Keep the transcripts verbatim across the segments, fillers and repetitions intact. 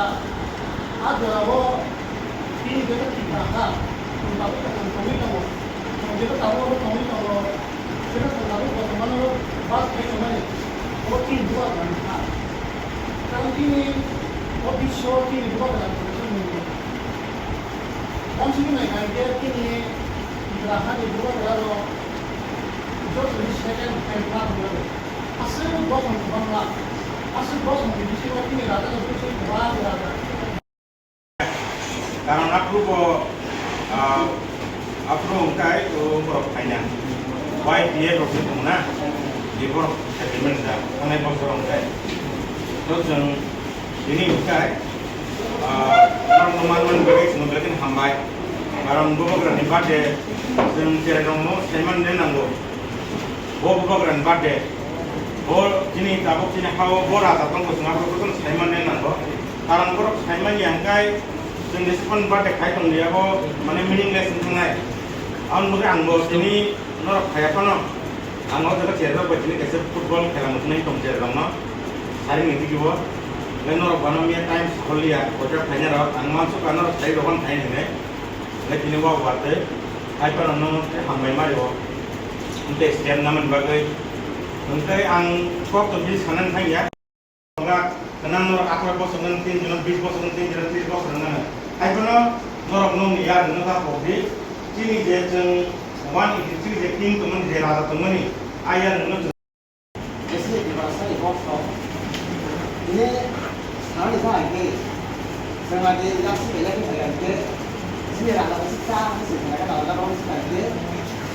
A jorao tini jeba Tripura ha, chwng tabuk tongwi tongo, chwng jeba tabuk abo tongwi tongo, jeba chwng tabuk bo tongmano bas khai tongmani, abo chini bubagrani ha. Karon tini o biswo chini bubagrani tongmani. Tamsini nai kha hwnkhe tini Tripura hani bubagrarok jotoni second hand ha tongo. Aswk bosong kwbangma, aswk bosongni bisingo tini raja rok bising kwbang raja. Karon aphuru bo, ah, aphuru wngkha o borok phaina. Y T F rok se tongna, je borok settlement da, onai bosor wngkha. To chwng tini wngkha, ah, norok no manmani bagwi chwngno belai kheno hambai. Karon bubagrani birthday chwng cherai rokno saimanne nango. Bo bubagrani birthday. Bo chini tabuk chini hao bo raja tongbo chwng aphuru jotono saimanne nango. Karon borok saimanya hwnkhe chwng jesukmani birthday khai tongdi abo mane meaningless wngkha nai. Aboni bagwi ang bo tini norok phaiya phano ang o jaga cherrok bai tini kaisa football khela muchunai tong cherrokno saring ni tigi o. Hwnkhe norok bono miya time saholya kocha phaina rok ang mansukha norok sai rokno phai hinwi. Hwnkhe tini o birthday hai phano no hambai mari o. Hwnkhe stand namani bagwi hwnkhe ang kok to bini sanani thangya. Tongo, gwnang norok atharo bosong nang tin jora, bis bosong nang tin jora, tris bosong nang. Haiphano norok nokni yarwngno ta pokdi. Chini je chwng one eighty three je king tongmani, je raja tongmani, a yarwngno chwng. Jesini Tiprasani bosong. Ini sanani thang khe, chwng age yaksi belai khe belai khe, chini raja bisi ta, bisi belai khe raja bisi ta khe,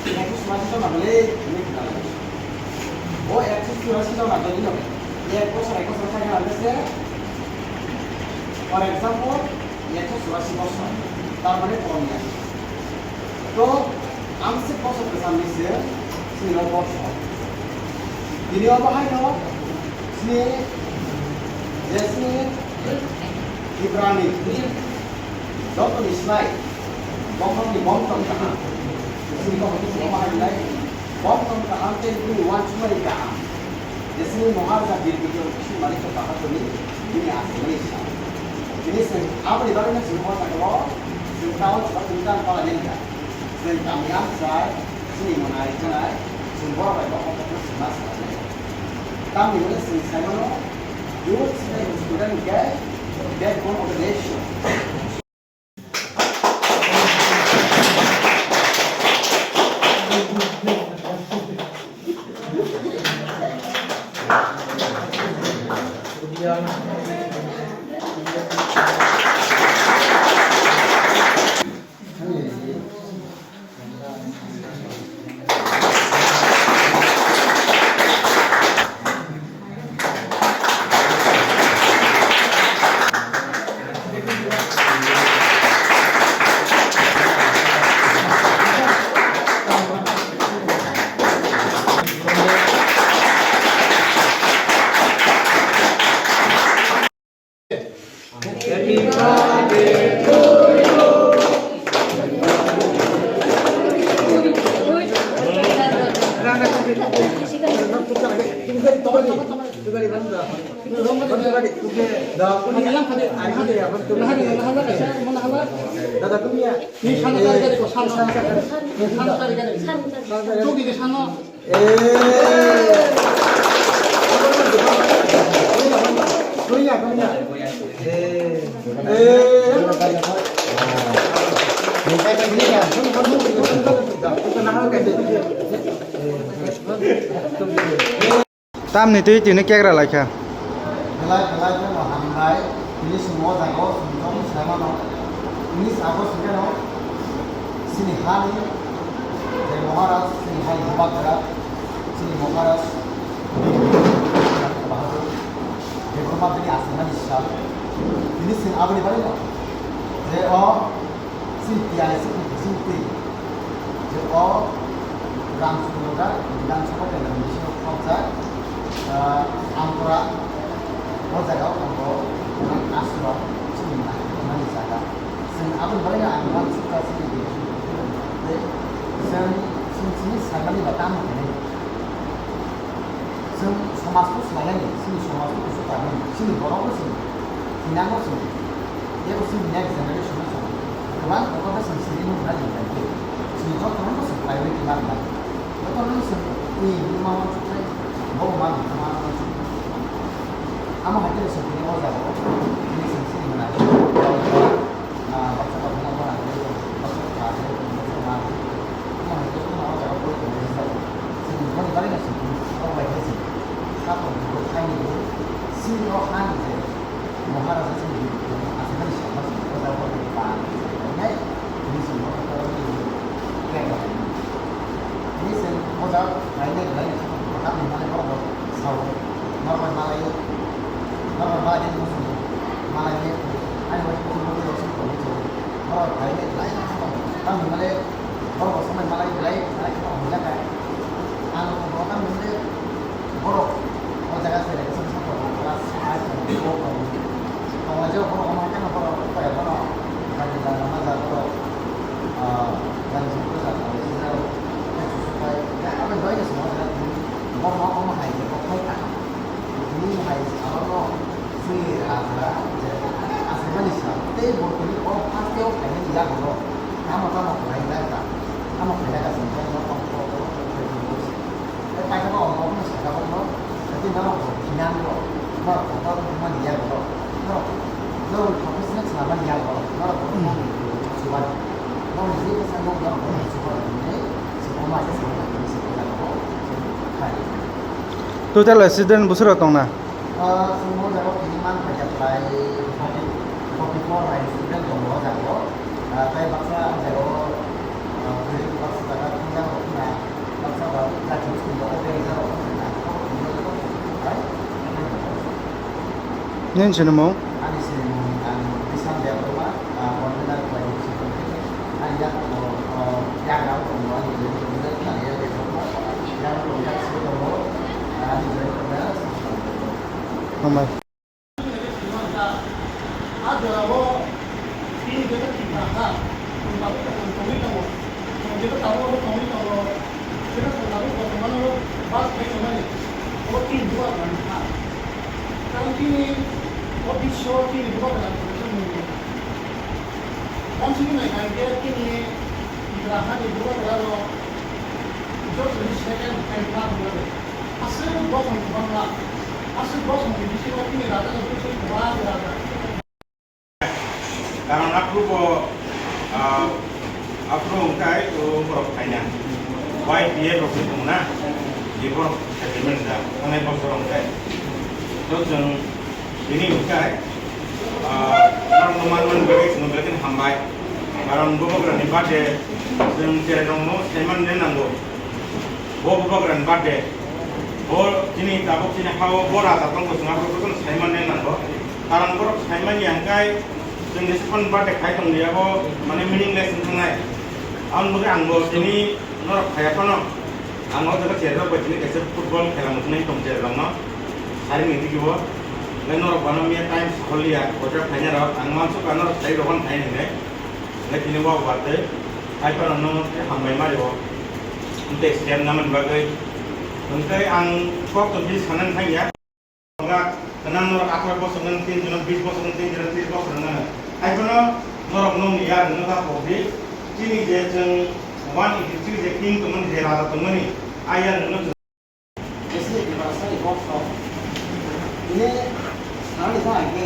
ini aku semua sih sama beli, ini kenal. O ek sura sida na dani no. Ek bosor ek bosor kha kha se. For example, ek sura si bosor. Tar mane kom ya. To amse bosor ke samne se sini no bosor. Bini obo hai no sini jesini Ibrani. Jotoni slai, bokhokni bomtom kaham. Chini bokhokni sini bahai nai, bomtom kaham tei bini uansukmani kaham. Jesini Maharaja Bir Bikram Kishore Manikya Bahadur ni bini aswkmani sa. Bini se aboni bagwi no chini hota ko, chini tao chini tang pala nengka. Chini kami amchai, chini monai chwnai, chini borok bai bokhok bokhok chini ma swlai nai. Tamni hwnwi chwng sai mano, youth student hwnkhe backbone of the nation. Dada, তুমি Tamni twi tini kekra laikha. Belai belai no hambai, tini chwng o jaga o chwng tong sai mano. Tini sabo chwng khe no chini hani je Maharaj, chini hani Bubagra, chini Maharaj Bahadur, Debbarma bini aswkmani sal. Tini chwng aboni bagwi no je o Chini T I C ni bising twi je o Rang Sukroda Bidhan Sabha Kendra ni bisingo khorokjak, ah, Amkora, o jaga o tongo Ashram, chini nai tongnani jaga. Chwng aboni bagwi ang uansukha chini tei chwng chini chini saimani ba tamo hwnwi. Chwng somaj no swlainani, chini somaj no kuchuk khlainani, chini borok no chini. Nang o chwng, tei bo chwng next generation o chwng kwbang kok bai chwng siri nung nai nung bai khe, chwng jotono bo chwng priority man bai. Jotono chwng twi ma uansuk khe bo ma nung ma uansuk. Amo hai khe chwng tini o jaga o tini chwng siri nung nai. Ah, baksa baksa ma nang nai, baksa baksa ma nang nai. Amo hai khe chwng o jaga o tini chwng boni bagwi no chwng tini o bai khe chwng kha tong khe thani siri o ha ni je. Maharaja chini aswkmani siyasa siyasa jagao ba nai, tini chwng bo khe tini chwng o jaga lainai lainai kha tamo mane borok bo sao norok bai malai norok bai malai ani bai khe tini chwng o jaga lainai lainai kha tamo tamo mane borok bo samai malai belai malai kha tamo hwnjak kha ang bo tamo mane Borok o jaga se rega song song tongo, class five tongo, four tongo. Tongo je borok omo hai kheno borok kaya bono gari la lama ja borok, ah, gari song ja tongo, sijak khe chusupai, ya, abo bai se song ja tini. Borok omo hai je kok hai ta. Tini hai abono swi raja je aswkmani sa. Tei bo tini o first o khainani yago no tamo tamo khlai lai ta. Tamo khlai lai ta song ja no tong tong tong tong tong tong. Tei paithago omo omo sakha borokno, tei norok bo phinan rok, norok bo borok wngmani yago rok, norok, norok professional swnamani yago rok, norok bo wngmani chuban, norok je bwsa nok norok bo chuban hinwi se omo hai khe sawi tongmani se o jaga o khai. Total student bwswk rok tongna? Ah, chwng o jaga o tini man phaikha prai forty, forty four hai student tongo o jaga o. Ah, tei baksa o jaga o, ah, bwrwi baksa jaga thangjakgo wngkha. Nini sinimung? Ani sinimung ang Bisam Debbarma, ah, convener khlai Bisam Debbarma. Ani yak tongo, ah, yagra tongo, ani join tongo, ani yak tongo, yagra tongo, yak swi tongo, ah, ani join tongo, Hambai. Ah, jorao bini bwsa Tripura ha, chwng tabuk tabuk tongwi tongo. Chwng jeba tabuk abo tongwi tongo. Jeba chwng tabuk bo tongmano bus bai tongmani. Obo chini bubagrani ha. Karon chini o biswo chini bubagrani kaisa mung tongo. Tamsini nai kha hwnkhe chini Tripura hani bubagrarok jotoni second and third wngmani. Aswk bosong kwbangma, aswk bosongni bisingo chini raja no bwswk kwbang raja. Karon aphuru bo, ah, aphuru wngkha o borok phaina. Y P F rok se tongo na, je borok settlement da, thangnai bosor wngkha. To chwng tini wngkha, ah, norokno manmani bagwi chwng belai kheno hambai. Karon bubagrani birthday chwng cherai rokno saimanne nango. Bo bubagrani birthday. Bo chini tabuk chini ha-o bo raja tongbo chwng aphuru jotono saimanne nango. Karon borok saimanya hwnkhe chwng jesa phano birthday khai tongdi abo mane meaningless wng thangnai. Aboni bagwi ang bo tini norok phaiya phano ang o jaga cherai rok bai tini kaisa football khela muchunai tong cherai rokno. Saring ni tigi bo. Hwnkhe norok bono miya time saholiya, kotor phaina rok ang uansukha norok sai rok phano phai hwnkhe. Hwnkhe tini bo birthday. Hai phano no hambai ma rio. Tei scam namani bagwi. Hwnkhe ang kok to bini sanani thangya. Norok kwnang norok atharo bosor nang, tin jono bis bosor nang, tin jono tris bosor nang. Hai phano norok nongni yar no ta pokdi. Chini je chwng one eighty three je king tongmani, je raja tongmani, a yar no Jesini Tiprasani box rok. Ini sanani jang hai khe,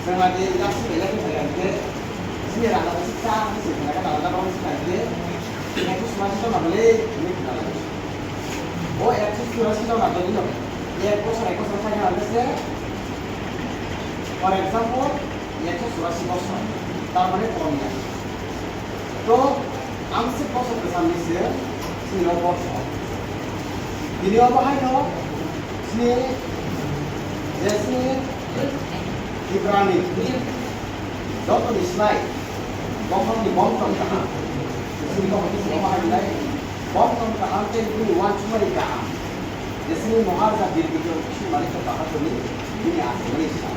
chwng adi yaksi belai khe phai khe, chini rang abo sik cha, chini rang abo sik khe, ekso churasi jona bole, ini khna lai. O ekso churasi jona bole no, ek bosor, ek bosor phai khe se, for example, Ekso churasi bosor, tar mane korom ya. To, amsik bosor kwchamni se, chini rok bosor. Bini obo haino, chini, je chini Tiprani, joto ni slai, bokhorok ni bongtong kaham. Chini rok ni obo haino nai, bongtong kaham tei bini uansukmani kaham. Jesini Maharaja Bir Bikram Kishore Manikya Bahadur ni bini aswk mani sa.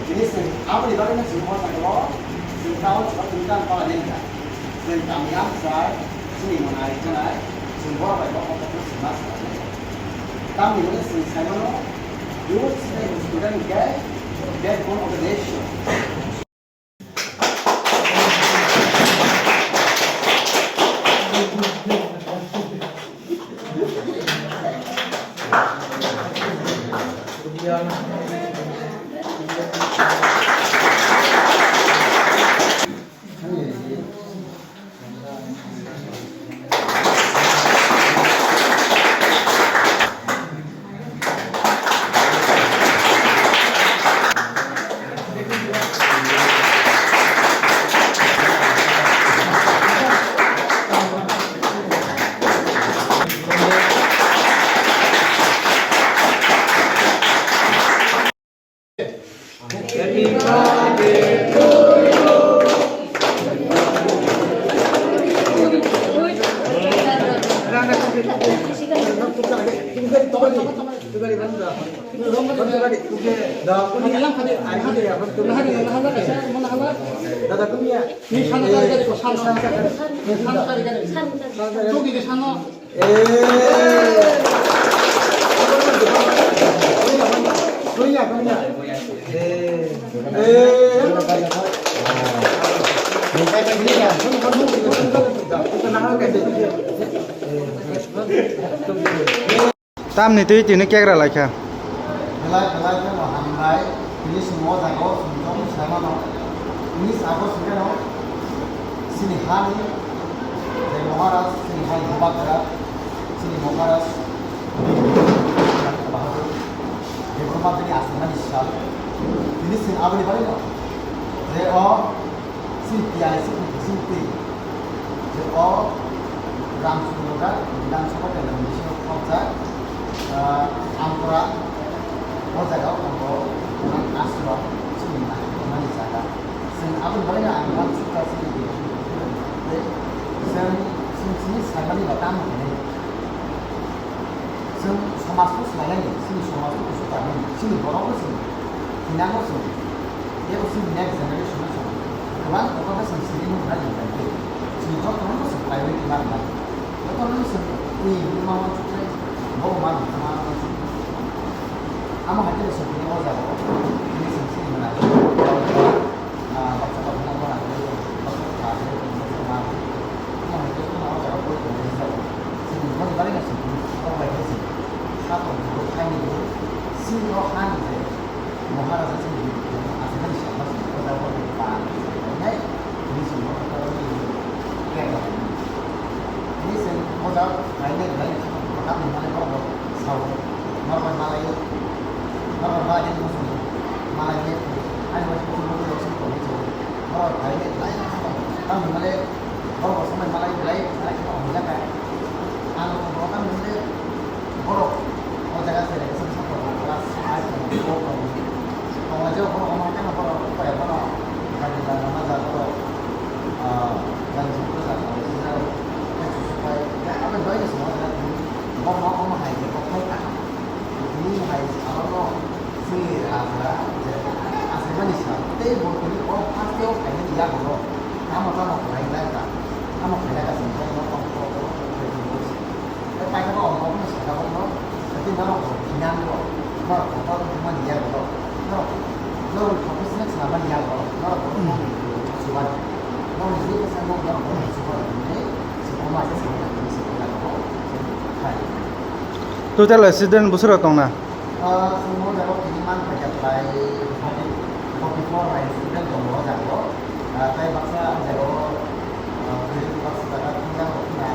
Bini se aboni bagwi no chwng o jaga o chwng ta o chwng tang pala nengkha. Chwng kami amchai chini monai janai chwng borok bai bo kok kok chwng ma sa nai. Tamni hwnwi chwng sai mano youth student hwnkhe Backbone of the nation. Tamni twi tini kegra laikha. Belai belai kheno hambai, tini chwng o jaga o chwng joto sai mano. Tini sabo se kheno chini hani je Maharaj, chini hai Bubagra, chini Maharaj Bahadur Debbarma bini aswk mani sal. Tini chwng aboni bagwi no je o C P I, C P I, C P I, je o Ramchandra Bidhan Sabha Kendra ni bisingo khorokjak, ah, Amkora, o jaga o tongo Ashram, chini nai mani jaga. Chwng aboni bagwi ang uansukha chini bisingo, chwng, chwng chini saimani ba tamo hinwi. Chwng somaj no swlainani, chini somaj no kuchuk khlainani, chini borok no chwng thinango chwng, tei bo chini next generation no chwng kwbang kotor khe chwng siri nuknai chwng khlai khe chini joto no chwng priority ma rwnai, joto no chwng twi hinwi ma uansuknai, bo ma rwngkha ma uansuknai. Amo hai khe chwng tini o jaga o tini chwng siri mwnai. Ah, baksa baksa no gana khe, baksa baksa khe, baksa ma khe. Omo hai khe, omo o jaga boi tongwi rijak. Chini boni bagwi no chini kok bai khe chini. Kha tong phuru, khaini phuru, chini o hani je Maharaja chini aswk mani siyang ma chini o jaga boi ba nai. Chini chini o jaga boi khe ba. Chini chini o jaga bai nai bai chini kok bai mani borok bo sao. Norok bai malai, norok bai malai khe muchung malai khe, ani bai muchung muchung rok song tongwi chwng. Norok bai le belai khe tong, tamo hwnmale borok rok song bai malai belai belai khe tong hwnjak kha. Ang rok tong tong tamo hwnmale borok o jaga se rega se bwsa tongo, class five tongo, four tongo. Tonglaijak borok omo hai kheno borok kaya phano gari lama ma ja borok, ah, gari se bwsa tongo, se jaga khe susupai, aboni bagwi se omo jaga tini borok omo hai khe kok phai kaham. Tini hai sabono chini raja je achaimani sal tei bo tini o haste o phainani yago tamo tamo khlai lai ta, tamo khlai lai ta chwng kok no tong kok kok kok kok kok kok. Tei paithago ang kokno sakha kokno, tei norok bo thinango, norok bo kokno thumani yago, norok, norok professional swnamani yago, norok bo thumani chuban, norok je bwskango norok bo chuban hinwi se omo hai se sakha hinwi se sakha ko khai. Total student bwswk rok tongna? Ah, chwng o jaga tini man phaikha prai forty, forty four hai student tongo o jaga o. Ah, tei baksa o jaga o, ah, graduate baksa jaga thangjago khna,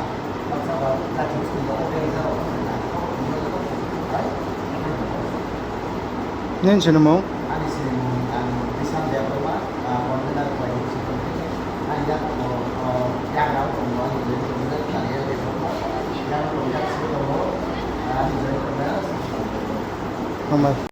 baksa ba jati school o organizer rok wngkha na, abo tini o jaga o phai. Nini sinimung? Ani sinimung ang Bisal Debbarma. Ah, convener khlai si tongkhe, ani yak, oh, oh, yagra tongo, ani join convener khlai ya, yak tongo, yak si tongo, ah, ani join convener si tongo. Hambai.